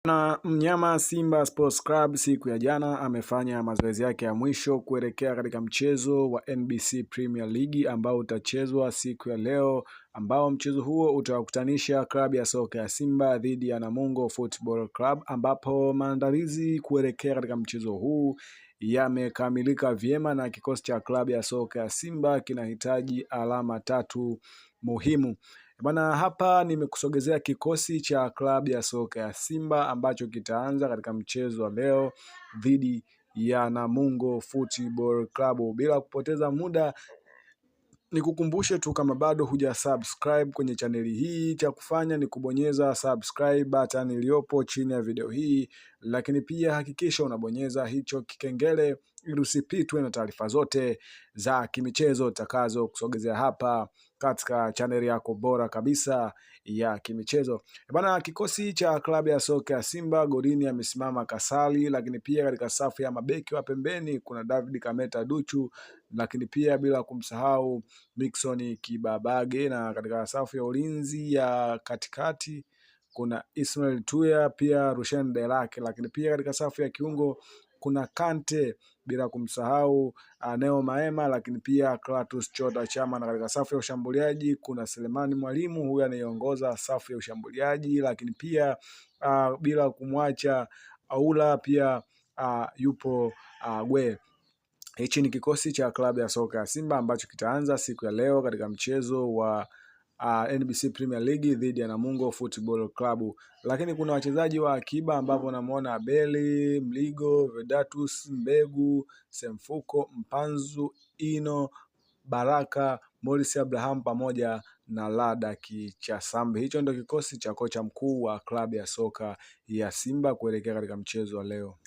Na mnyama Simba Sports Club siku ya jana amefanya mazoezi yake ya mwisho kuelekea katika mchezo wa NBC Premier League ambao utachezwa siku ya leo, ambao mchezo huo utawakutanisha klabu ya soka ya Simba dhidi ya Namungo Football Club, ambapo maandalizi kuelekea katika mchezo huu yamekamilika vyema na kikosi cha klabu ya soka ya Simba kinahitaji alama tatu muhimu. Bwana, hapa nimekusogezea kikosi cha klabu ya soka ya Simba ambacho kitaanza katika mchezo wa leo dhidi ya Namungo Football Club. Bila kupoteza muda, nikukumbushe tu kama bado huja subscribe kwenye chaneli hii, cha kufanya ni kubonyeza subscribe button iliyopo chini ya video hii, lakini pia hakikisha unabonyeza hicho kikengele ili usipitwe na taarifa zote za kimichezo takazo kusogezea hapa katika chaneli yako bora kabisa ya kimichezo. Bana, kikosi cha klabu ya soka ya Simba, golini amesimama Kasali, lakini pia katika safu ya mabeki wa pembeni kuna David Kameta Duchu, lakini pia bila kumsahau Mixon Kibabage, na katika safu ya ulinzi ya katikati kuna Ismail Tuya pia Rushen Delake, lakini pia katika safu ya kiungo kuna Kante bila kumsahau Neo Maema, lakini pia Clatous Chota Chama, na katika safu ya ushambuliaji kuna Selemani Mwalimu, huyu anaiongoza safu ya ushambuliaji, lakini pia bila kumwacha Aula pia yupo Gwe. Hichi ni kikosi cha klabu ya soka ya Simba ambacho kitaanza siku ya leo katika mchezo wa NBC Premier League dhidi ya Namungo Football Club. Lakini kuna wachezaji wa akiba ambapo namuona Abeli, Mligo, Vedatus, Mbegu, Semfuko, Mpanzu, Ino, Baraka, Morris Abraham pamoja na Lada Kichasambi. Hicho ndio kikosi cha kocha mkuu wa klabu ya soka ya Simba kuelekea katika mchezo wa leo.